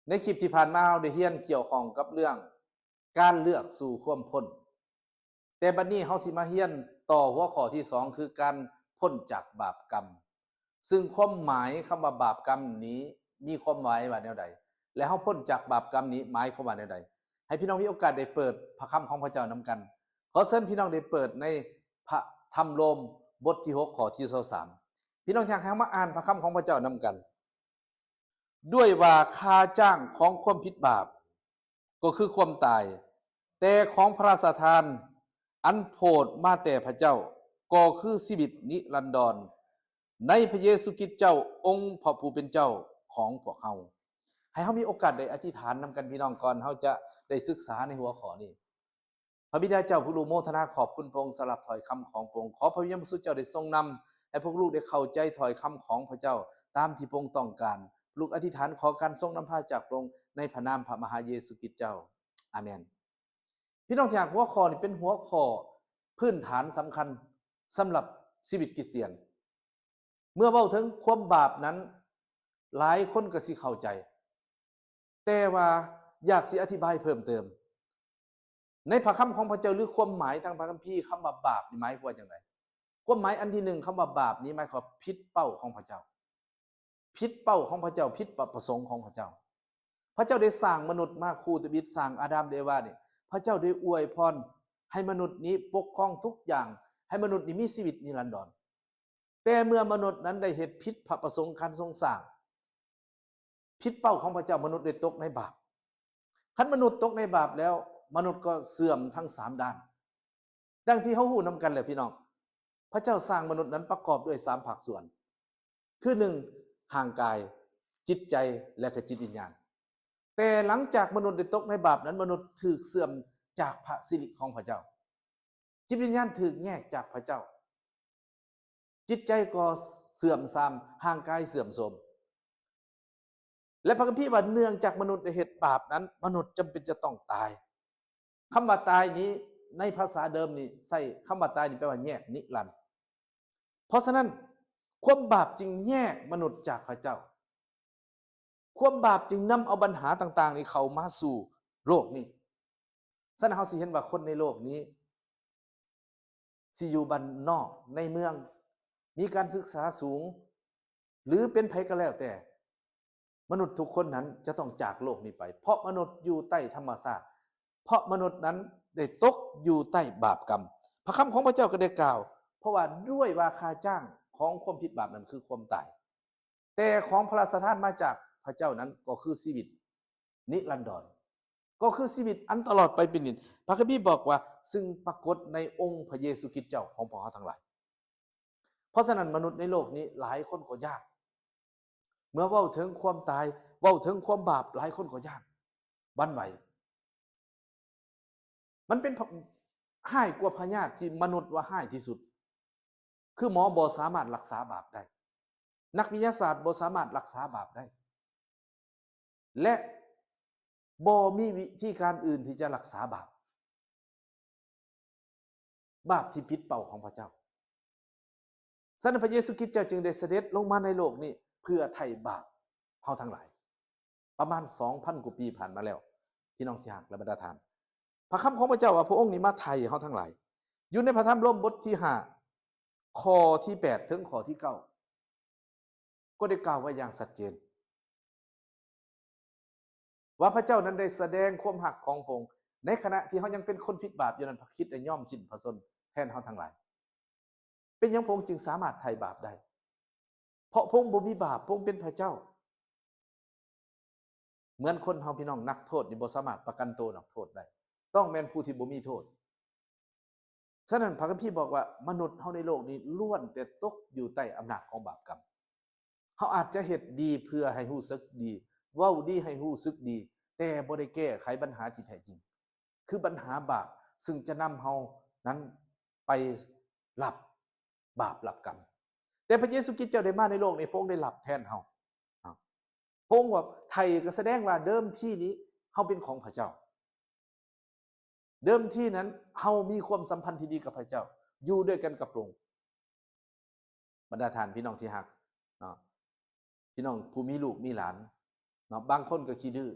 ໃນຄລິບທີ່ຜ່ານມາ ເຮົາໄດ້ຮຽນກ່ຽວຂ້ອງກັບເລື່ອງການເລືອກສູ່ຄວາມພົ້ນ. ແຕ່ບັດນີ້ເຮົາຊິມາຮຽນຕໍ່ຫົວຂໍ້ທີສອງ ຄືການພົ້ນຈາກບາບກຳ. ຊຶ່ງຄວາມໝາຍຄຳວ່າບາບກຳນີ້ມີຄວາມໝາຍວ່າແນວໃດ ແລະ ເຮົາພົ້ນຈາກບາບກຳນີ້ໝາຍຄວາມວ່າແນວໃດ? ໃຫ້ພີ່ນ້ອງມີໂອກາດໄດ້ເປີດພະຄຳຂອງພະເຈົ້ານຳກັນ. ຂໍເຊີນພີ່ນ້ອງໄດ້ເປີດໃນພະທຳໂລມ ບົດທີຫົກ ຂໍ້ທີຊາວສາມ. ພີ່ນ້ອງທີ່ຮັກ, ໃຫ້ເຮົາມາອ່ານພະຄຳຂອງພະເຈົ້ານຳກັນ. ດ້ວຍວ່າຄ່າຈ້າງຂອງຄວາມຜິດບາບກໍຄືຄວາມຕາຍ, ແຕ່ຂອງພະລາຊະທານອັນໂຜດມາແຕ່ພະເຈົ້າກໍຄືຊີວິດນິລັນດອນ ໃນພະເຢຊູຄຣິດເຈົ້າ ອົງພະຜູ້ເປັນເຈົ້າຂອງພວກເຮົາ. ໃຫ້ເຮົາມີໂອກາດໄດ້ອະທິຖານນຳກັນ ພີ່ນ້ອງ, ກ່ອນເຮົາຈະໄດ້ສຶກສາໃນຫົວຂໍ້ນີ້. ພະບິດາເຈົ້າ, ພວກລູກໂມທະນາຂອບຄຸນພະອົງສຳລັບຖ້ອຍຄຳຂອງພະອົງ. ຂໍພະວິນຍານບໍລິສຸດເຈົ້າໄດ້ຊົງນຳ ໃຫ້ພວກລູກໄດ້ເຂົ້າໃຈຖ້ອຍຄຳຂອງພະເຈົ້າຕາມທີ່ພະອົງຕ້ອງການ. ລູກອະທິດຖານຂໍການຊົງນຳພາຈາກພະອົງ ໃນພະນາມພະມະຫາເຢຊູຄຣິດເຈົ້າ. ອາເມນ. ພີ່ນ້ອງທີ່ຮັກ, ຫົວຂໍ້ນີ້ເປັນຫົວຂໍ້ພື້ນຖານສຳຄັນສຳລັບຊີວິດຄຣິສຕຽນ. ເມື່ອເວົ້າເຖິງຄວາມບາບນັ້ນ, ຫຼາຍຄົນກໍຊິເຂົ້າໃຈ, ແຕ່ວ່າຢາກຊິອະທິບາຍເພີ່ມເຕີມ. ໃນພະຄຳຂອງພະເຈົ້າ ຫຼື ຄວາມໝາຍທາງພະຄຳພີ, ຄຳວ່າບາບນີ້ໝາຍຄວາມວ່າຈັ່ງໃດ? ຄວາມໝາຍອັນທີໜຶ່ງ, ຄຳວ່າບາບນີ້ໝາຍຄວາມຜິດເປົ້າຂອງພະເຈົ້າ. ຜິດເປົ້າຂອງພະເຈົ້າ, ຜິດປະປະສົງຂອງພະເຈົ້າ. ພະເຈົ້າໄດ້ສ້າງມະນຸດມາຄູ່ທຳອິດ, ສ້າງອາດາມ ແລະ ເອວານີ້, ພະເຈົ້າໄດ້ອວຍພອນໃຫ້ມະນຸດນີ້ປົກຄອງທຸກຢ່າງ, ໃຫ້ມະນຸດນີ້ມີຊີວິດນິລັນດອນ. ແຕ່ເມື່ອມະນຸດນັ້ນໄດ້ເຮັດຜິດພະປະສົງການຊົງສ້າງ, ຜິດເປົ້າຂອງພະເຈົ້າ, ມະນຸດໄດ້ຕົກໃນບາບ. ຄັນມະນຸດຕົກໃນບາບແລ້ວ, ມະນຸດກໍເສື່ອມທັງສາມດ້ານ. ດັ່ງທີ່ເຮົາຮູ້ນຳກັນແຫຼະພີ່ນ້ອງ, ພະເຈົ້າສ້າງມະນຸດນັ້ນປະກອບດ້ວຍສາມພາກສ່ວນ, ຄື ໜຶ່ງ ຮ່າງກາຍ, ຈິດໃຈ ແລະ ກະຈິດວິນຍານ. ແຕ່ຫຼັງຈາກມະນຸດໄດ້ຕົກໃນບາບນັ້ນ, ມະນຸດຖືກເສື່ອມຈາກພະສິລິຂອງພະເຈົ້າ. ຈິດວິນຍານຖືກແຍກຈາກພະເຈົ້າ. ຈິດໃຈກໍເສື່ອມຊາມ, ຮ່າງກາຍເສື່ອມໂຊມ. ແລະ ພະຄຳພີວ່າ ເນື່ອງຈາກມະນຸດໄດ້ເຮັດບາບນັ້ນ, ມະນຸດຈຳເປັນຈະຕ້ອງຕາຍ. ຄຳວ່າຕາຍນີ້ ໃນພາສາເດີມນີ້ ໃຊ້ຄຳວ່າຕາຍນີ້ແປວ່າແຍກນິລັນ. ເພາະສະນັ້ນ, ຄວາມບາບຈຶ່ງແຍກມະນຸດຈາກພະເຈົ້າ. ຄວາມບາບຈຶ່ງນຳເອົາບັນຫາຕ່າງໆນີ້ເຂົ້າມາສູ່ໂລກນີ້. ສະນັ້ນ ເຮົາຊິເຫັນວ່າຄົນໃນໂລກນີ້ ຊິຢູ່ບ້ານນອກໃນເມືອງ, ມີການສຶກສາສູງ ຫຼື ເປັນໃຜກໍແລ້ວແຕ່, ມະນຸດທຸກຄົນນັ້ນຈະຕ້ອງຈາກໂລກນີ້ໄປ, ເພາະມະນຸດຢູ່ໃຕ້ທຳມະຊາດ, ເພາະມະນຸດນັ້ນໄດ້ຕົກຢູ່ໃຕ້ບາບກຳ. ພະຄຳຂອງພະເຈົ້າກໍໄດ້ກ່າວ, ເພາະວ່າດ້ວຍວ່າຄ່າຈ້າງຂອງຄວາມຜິດບາບນັ້ນຄືຄວາມຕາຍ, ແຕ່ຂອງພະລາຊະທານມາຈາກພະເຈົ້ານັ້ນກໍຄືຊີວິດນິລັນດອນ, ກໍຄືຊີວິດອັນຕະຫຼອດໄປເປັນນິດ. ພະຄຳພີບອກວ່າ, ຊຶ່ງປາກົດໃນອົງພະເຢຊູຄຣິດເຈົ້າຂອງພວກເຮົາທັງຫຼາຍ. ເພາະສະນັ້ນ ມະນຸດໃນໂລກນີ້ຫຼາຍຄົນກໍຢ້ານ. ເມື່ອເວົ້າເຖິງຄວາມຕາຍ, ເວົ້າເຖິງຄວາມບາບ, ຫຼາຍຄົນກໍຢ້ານ, ຫວັ່ນໄຫວ. ມັນເປັນພະ- ຮ້າຍກວ່າພະຍາດທີ່ມະນຸດວ່າຮ້າຍທີ່ສຸດ. ຄືໝໍບໍ່ສາມາດລັກສາບາບໄດ້, ນັກວິທະຍາສາດບໍ່ສາມາດລັກສາບາບໄດ້ ແລະ ບໍ່ມີວິທີການອື່ນທີ່ຈະລັກສາບາບ, ບາບທີ່ຜິດເປົ້າຂອງພະເຈົ້າ. ສະນັ້ນ ພະເຢຊູຄຣິດເຈົ້າຈຶ່ງໄດ້ສະເດັດລົງມາໃນໂລກນີ້ເພື່ອໄຖ່ບາບເຮົາທັງຫຼາຍ. ປະມານສອງພັນກວ່າປີຜ່ານມາແລ້ວ, ພີ່ນ້ອງທີ່ຮັກ ແລະ ບັນດາທ່ານ, ພະຄຳຂອງພະເຈົ້າວ່າພະອົງນີ້ມາໄຖ່ເຮົາທັງຫຼາຍ. ຢູ່ໃນພະທຳໂລມບົດທີຫ້າ ຂໍ້ທີແປດເຖິງຂໍ້ທີເກົ້າ ກໍໄດ້ກ່າວໄວ້ຢ່າງຊັດເຈນ ວ່າພະເຈົ້ານັ້ນໄດ້ສະແດງຄວາມຮັກຂອງພະອົງ ໃນຂະນະທີ່ເຮົາຍັງເປັນຄົນຜິດບາບຢູ່ນັ້ນ, ພະຄຣິດໄດ້ຍອມສິ້ນພະຊົນແທນເຮົາທັງຫຼາຍ. ເປັນຫຍັງພະອົງຈຶ່ງສາມາດໄຖ່ບາບໄດ້? ເພາະພະອົງບໍ່ມີບາບ, ພະອົງເປັນພະເຈົ້າ. ເໝືອນຄົນເຮົາ ພີ່ນ້ອງ, ນັກໂທດນີ້ບໍ່ສາມາດປະກັນໂຕນັກໂທດໄດ້, ຕ້ອງແມ່ນຜູ້ທີ່ບໍ່ມີໂທດ. ສະນັ້ນ ພະຄຳພີບອກວ່າ ມະນຸດເຮົາໃນໂລກນີ້ລ້ວນແຕ່ຕົກຢູ່ໃຕ້ອຳນາດຂອງບາບກຳ. ເຮົາອາດຈະເຮັດດີເພື່ອໃຫ້ຮູ້ສຶກດີ, ເວົ້າດີໃຫ້ຮູ້ສຶກດີ, ແຕ່ບໍ່ໄດ້ແກ້ໄຂບັນຫາທີ່ແທ້ຈິງ, ຄືບັນຫາບາບ, ຊຶ່ງຈະນຳເຮົານັ້ນໄປຮັບບາບຮັບກຳ. ແຕ່ພະເຢຊູຄຣິດເຈົ້າໄດ້ມາໃນໂລກນີ້, ພະອົງໄດ້ຮັບແທນເຮົາ. ພະອົງວ່າໄຖ່ກໍສະແດງວ່າເດີມທີນີ້ເຮົາເປັນຂອງພະເຈົ້າ. ເດີມທີນັ້ນເຮົາມີຄວາມສຳພັນທີ່ດີກັບພະເຈົ້າ, ຢູ່ດ້ວຍກັນກັບພະອົງ. ບັນດາທ່ານພີ່ນ້ອງທີ່ຮັກເນາະ, ພີ່ນ້ອງຜູ້ມີລູກມີຫຼານ, ເນາະ, ບາງຄົນກໍຂີ້ດື້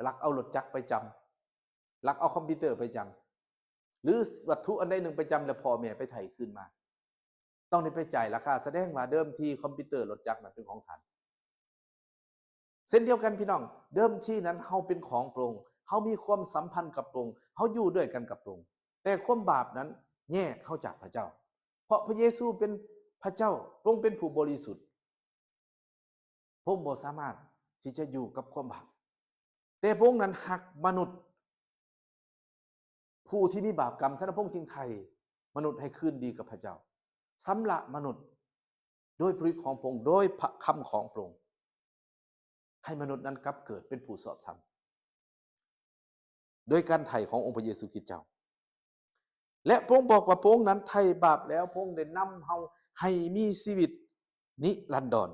ລັກເອົາລົດຈັກໄປຈຳ, ລັກເອົາຄອມພິວເຕີໄປຈຳ ຫຼືວັດຖຸອັນໃດໜຶ່ງໄປຈຳ ແລ້ວພໍ່ແມ່ໄປໄຖ່ຄືນມາ, ຕ້ອງໄດ້ໄປຈ່າຍລາຄາ. ສະແດງວ່າເດີມທີຄອມພິວເຕີ ລົດຈັກນັ້ນເປັນຂອງທ່ານ. ເຊັ່ນດຽວກັນພີ່ນ້ອງ, ເດີມທີນັ້ນເຮົາເປັນຂອງພະອົງ, ເຮົາມີຄວາມສຳພັນກັບພະອົງ, ເຮົາຢູ່ດ້ວຍກັນກັບພະອົງ, ແຕ່ຄວາມບາບນັ້ນແຍກເຮົາຈາກພະເຈົ້າ. ເພາະພະເຢຊູເປັນພະເຈົ້າ, ພະອົງເປັນຜູ້ບໍລິສຸດ, ພະອົງບໍ່ສາມາດທີ່ຈະຢູ່ກັບຄວາມບາບ, ແຕ່ພະອົງນັ້ນຮັກມະນຸດ ຜູ້ທີ່ມີບາບກຳ, ສະນັ້ນພະອົງຈຶ່ງໄຖ່ມະນຸດໃຫ້ຄືນດີກັບພະເຈົ້າ, ຊຳລະມະນຸດໂດຍພະໂລຫິດຂອງພະອົງ, ໂດຍພະຄຳຂອງພະອົງ, ໃຫ້ມະນຸດນັ້ນກັບເກີດເປັນຜູ້ຊອບທຳ ໂດຍການໄຖ່ຂອງອົງພະເຢຊູຄຣິດເຈົ້າ. ແລະ ພະອົງບອກວ່າພະອົງນັ້ນໄຖ່ບາບແລ້ວ, ພະອົງໄດ້ນຳເຮົາໃຫ້ມີຊີວິດນິລັນດອນ.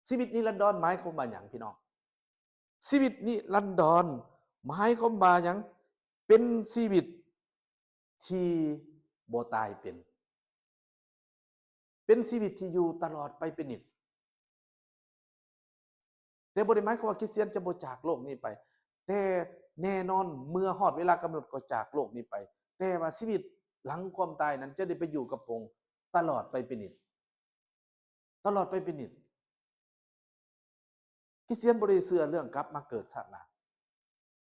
ຊີວິດນິລັນດອນໝາຍຄວາມວ່າຫຍັງພີ່ນ້ອງ? ຊີວິດນິລັນດອນໝາຍຄວາມວ່າຫຍັງ? ເປັນຊີວິດທີ່ບໍ່ຕາຍເປັນ, ເປັນຊີວິດທີ່ຢູ່ຕະຫຼອດໄປເປັນນິດ. ແຕ່ບໍ່ໄດ້ໝາຍຄວາມວ່າຄຣິສຕຽນຈະບໍ່ຈາກໂລກນີ້ໄປ, ແຕ່ແນ່ນອນເມື່ອຮອດເວລາກຳນົດກໍຈາກໂລກນີ້ໄປ, ແຕ່ວ່າຊີວິດຫຼັງຄວາມຕາຍນັ້ນຈະໄດ້ໄປຢູ່ກັບພະອົງຕະຫຼອດໄປເປັນນິດ. ຕະຫຼອດໄປເປັນນິດ. ຄຣິສຕຽນບໍ່ໄດ້ເຊື່ອເລື່ອງກັບມາເກີດຊາດໜ້າ.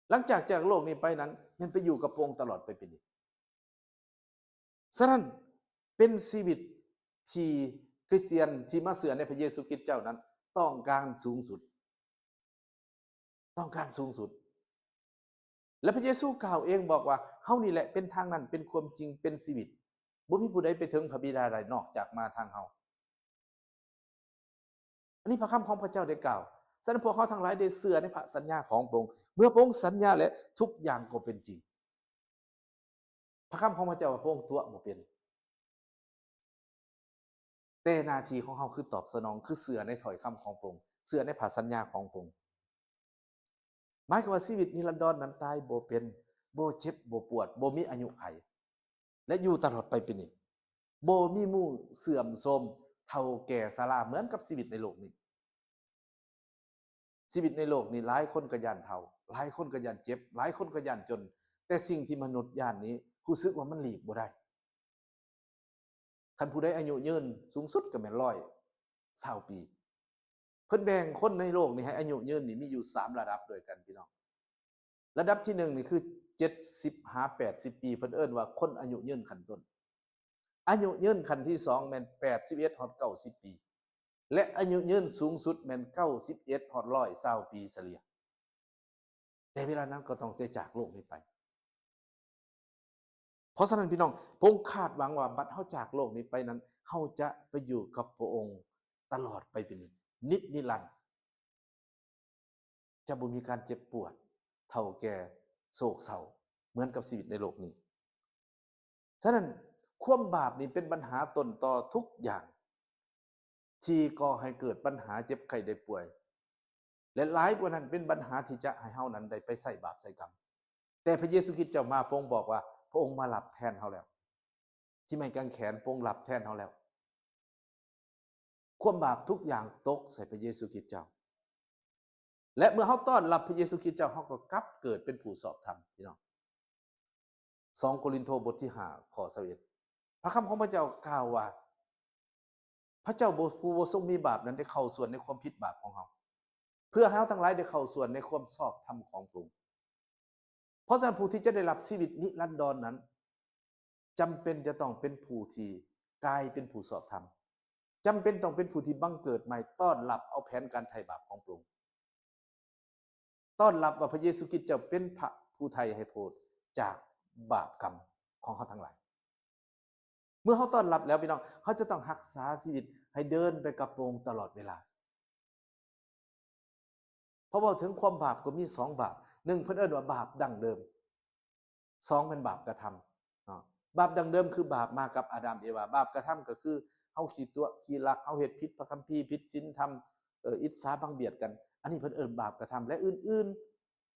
ຫຼັງຈາກຈາກໂລກນີ້ໄປນັ້ນ ແມ່ນໄປຢູ່ກັບພະອົງຕະຫຼອດໄປເປັນນິດ. ສະນັ້ນ ເປັນຊີວິດທີ່ຄຣິສຕຽນທີ່ມາເຊື່ອໃນພະເຢຊູຄຣິດເຈົ້ານັ້ນ ຕ້ອງການສູງສຸດ. ຕ້ອງການສູງສຸດ. ແລະ ພະເຢຊູກ່າວເອງບອກວ່າ, ເຮົານີ້ແຫຼະເປັນທາງນັ້ນ, ເປັນຄວາມຈິງ, ເປັນຊີວິດ. ບໍ່ມີຜູ້ໃດໄປເຖິງພະບິດາໄດ້ນອກຈາກມາທາງເຮົາ. ອັນນີ້ພະຄຳຂອງພະເຈົ້າໄດ້ກ່າວ. ສະນັ້ນ ພວກເຮົາທັງຫຼາຍໄດ້ເຊື່ອໃນພະສັນຍາຂອງພະອົງ. ເມື່ອພະອົງສັນຍາແລ້ວ, ທຸກຢ່າງກໍເປັນຈິງ. ພະຄຳຂອງພະເຈົ້າວ່າພະອົງຕົວະບໍ່ເປັນ. ແຕ່ໜ້າທີ່ຂອງເຮົາຄືຕອບສະໜອງ, ຄືເຊື່ອໃນຖ້ອຍຄຳຂອງພະອົງ, ເຊື່ອໃນພະສັນຍາຂອງພະອົງ. ໝາຍຄວາມວ່າຊີວິດນິລັນດອນນັ້ນຕາຍບໍ່ເປັນ, ບໍ່ເຈັບ, ບໍ່ປວດ, ບໍ່ມີອາຍຸໄຂ ແລະ ຢູ່ຕະຫຼອດໄປເປັນນິດ. ບໍ່ມີມື້ເສື່ອມໂຊມ, ເຖົ້າແກ່ຊະລາເໝືອນກັບຊີວິດໃນໂລກນີ້. ຊີວິດໃນໂລກນີ້ ຫຼາຍຄົນກໍຢ້ານເຖົ້າ, ຫຼາຍຄົນກໍຢ້ານເຈັບ, ຫຼາຍຄົນກໍຢ້ານຈົນ, ແຕ່ສິ່ງທີ່ມະນຸດຢ້ານນີ້ ຮູ້ສຶກວ່າມັນຫຼີກບໍ່ໄດ້. ຄັນຜູ້ໃດອາຍຸຍືນ ສູງສຸດກໍແມ່ນຮ້ອຍຊາວປີ. ເພິ່ນແບ່ງຄົນໃນໂລກນີ້ໃຫ້ອາຍຸຍືນນີ້ມີຢູ່ສາມລະດັບດ້ວຍກັນ ພີ່ນ້ອງ. ລະດັບທີໜຶ່ງນີ້ຄືເຈັດສິບຫາແປດສິບປີ, ເພິ່ນເອີ້ນວ່າຄົນອາຍຸຍືນຂັ້ນຕົ້ນ. ອາຍຸຍືນຂັ້ນທີສອງແມ່ນແປດສິບເອັດຮອດເກົ້າສິບປີ ແລະ ອາຍຸຍືນສູງສຸດແມ່ນເກົ້າສິບເອັດຮອດຮ້ອຍຊາວປີສະເລ່ຍ. ແຕ່ເວລານັ້ນກໍຕ້ອງໄດ້ຈາກໂລກນີ້ໄປ. ເພາະສະນັ້ນ ພີ່ນ້ອງ, ພະອົງຄາດຫວັງວ່າບັດເຮົາຈາກໂລກນີ້ໄປນັ້ນ, ເຮົາຈະໄປຢູ່ກັບພະອົງຕະຫຼອດໄປເປັນນິດນິລັນ. ຈະບໍ່ມີການເຈັບປວດ, ເຖົ້າແກ່, ໂສກເສົ້າ ເໝືອນກັບຊີວິດໃນໂລກນີ້. ສະນັ້ນ ຄວາມບາບນີ້ເປັນບັນຫາຕົ້ນຕໍທຸກຢ່າງ ທີ່ກໍ່ໃຫ້ເກີດບັນຫາເຈັບໄຂ້ໄດ້ປ່ວຍ ແລະ ຫຼາຍກວ່ານັ້ນເປັນບັນຫາທີ່ຈະໃຫ້ເຮົານັ້ນໄດ້ໄປໃຊ້ບາບໃຊ້ກຳ. ແຕ່ພະເຢຊູຄຣິດເຈົ້າມາ, ພະອົງບອກວ່າພະອົງມາຮັບແທນເຮົາແລ້ວ. ທີ່ໄມ້ກາງແຂນ ພະອົງຮັບແທນເຮົາແລ້ວ. ຄວາມບາບທຸກຢ່າງຕົກໃສ່ພະເຢຊູຄຣິດເຈົ້າ. ແລະ ເມື່ອເຮົາຕ້ອນຮັບພະເຢຊູຄຣິດເຈົ້າ, ເຮົາກໍກັບເກີດເປັນຜູ້ຊອບທຳ, ພີ່ນ້ອງ. ສອງໂກລິນໂທ ບົດທີຫ້າ ຂໍ້ຊາວເອັດ ພະຄຳຂອງພະເຈົ້າກ່າວວ່າ ພະເຈົ້າບໍ່ ຜູ້ບໍ່ຊົງມີບາບນັ້ນໄດ້ເຂົ້າສ່ວນໃນຄວາມຜິດບາບຂອງເຮົາ ເພື່ອໃຫ້ເຮົາທັງຫຼາຍໄດ້ເຂົ້າສ່ວນໃນຄວາມຊອບທຳຂອງພະອົງ. ເພາະສະນັ້ນ ຜູ້ທີ່ຈະໄດ້ຮັບຊີວິດນິລັນດອນນັ້ນ ຈຳເປັນຈະຕ້ອງເປັນຜູ້ທີ່ກາຍເປັນຜູ້ຊອບທຳ, ຈຳເປັນຕ້ອງເປັນຜູ້ທີ່ບັງເກີດໃໝ່, ຕ້ອນຮັບເອົາແຜນການໄຖ່ບາບຂອງພະອົງ, ຕ້ອນຮັບວ່າພະເຢຊູຄຣິດເຈົ້າເປັນພະຜູ້ໄຖ່ໃຫ້ໂທດຈາກບາບກຳຂອງເຮົາທັງຫຼາຍ. ເມື່ອເຮົາຕ້ອນຮັບແລ້ວ, ພີ່ນ້ອງ, ເຮົາຈະຕ້ອງຮັກສາຊີວິດໃຫ້ເດີນໄປກັບພະອົງຕະຫຼອດເວລາ. ເພາະເວົ້າເຖິງຄວາມບາບກໍມີສອງບາບ, ໜຶ່ງ ເພິ່ນເອີ້ນວ່າບາບດັ້ງເດີມ, ສອງ ແມ່ນບາບກະທຳເນາະ. ບາບດັ້ງເດີມຄືບາບມາກັບອາດາມເອວາ, ບາບກະທຳກໍຄືເຮົາຂີ້ຕົວະຂີ້ລັກ, ເຮົາເຮັດຜິດພະຄຳພີ, ຜິດສິນທຳ, ອິດສາບັງບຽດກັນ, ອັນນີ້ເພິ່ນເອີ້ນບາບກະທຳ ແລະ ອື່ນ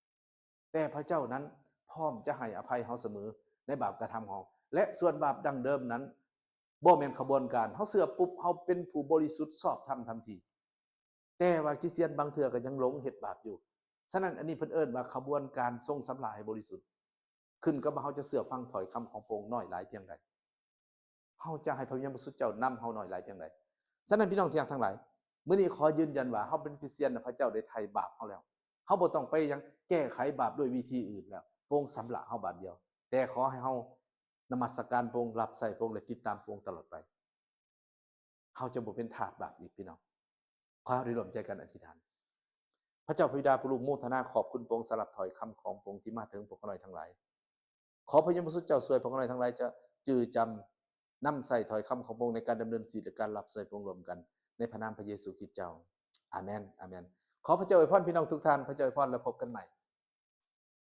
ໆ. ແຕ່ພະເຈົ້ານັ້ນພ້ອມຈະໃຫ້ອະໄພເຮົາສະເໝີໃນບາບກະທຳຂອງເຮົາ, ແລະ ສ່ວນບາບດັ້ງເດີມນັ້ນ ບໍ່ແມ່ນຂະບວນການ, ເຮົາເຊື່ອປຸບ ເຮົາເປັນຜູ້ບໍລິສຸດຊອບທຳທັນທີ. ແຕ່ວ່າຄຣິສຕຽນບາງເທື່ອກໍຍັງຫຼົງເຮັດບາບຢູ່. ສະນັ້ນ ອັນນີ້ເພິ່ນເອີ້ນວ່າຂະບວນການຊົງຊຳລະໃຫ້ບໍລິສຸດ ຂຶ້ນກັບວ່າເຮົາຈະເຊື່ອຟັງຖ້ອຍຄຳຂອງພະອົງນ້ອຍຫຼາຍພຽງໃດ. ເຮົາຈະໃຫ້ພະວິນຍານບໍລິສຸດເຈົ້ານຳເຮົາໜ້ອຍຫຼາຍພຽງໃດ. ສະນັ້ນ ພີ່ນ້ອງທີ່ຮັກທັງຫຼາຍ, ມື້ນີ້ຂໍຢືນຢັນວ່າເຮົາເປັນຄຣິສຕຽນ ແລະ ພະເຈົ້າໄດ້ໄຖ່ບາບເຮົາແລ້ວ. ເຮົາບໍ່ຕ້ອງໄປຫຍັງແກ້ໄຂບາບດ້ວຍວິທີອື່ນແລ້ວ. ພະອົງຊຳລະເຮົາບາດດຽວ. ແຕ່ຂໍໃຫ້ເຮົານະມັດສະການພະອົງ, ຮັບໃຊ້ພະອົງ ແລະ ຕິດຕາມພະອົງຕະຫຼອດໄປ. ເຮົາຈະບໍ່ເປັນທາດບາບອີກ, ພີ່ນ້ອງ. ຂໍເຮົາໄດ້ຮ່ວມໃຈກັນອະທິຖານ. ພະເຈົ້າພະບິດາ, ພະລູກໂມທະນາຂອບຄຸນພະອົງສຳລັບຖ້ອຍຄຳຂອງພະອົງທີ່ມາເຖິງພວກຂ້ານ້ອຍທັງຫຼາຍ. ຂໍພະວິນຍານບໍລິສຸດເຈົ້າຊ່ວຍພວກຂ້ານ້ອຍທັງຫຼາຍຈະຈື່ຈຳ, ນຳໃຊ້ຖ້ອຍຄຳຂອງພະອົງໃນການດຳເນີນຊີວິດ ແລະ ການຮັບໃຊ້ພະອົງຮ່ວມກັນ, ໃນພະນາມພະເຢຊູຄຣິດເຈົ້າ. ອາເມນ, ອາເມນ. ຂໍພະເຈົ້າອວຍພອນພີ່ນ້ອງທຸກທ່ານ, ພະເຈົ້າອວຍພອນ ແລະ ພົບກັນໃໝ່.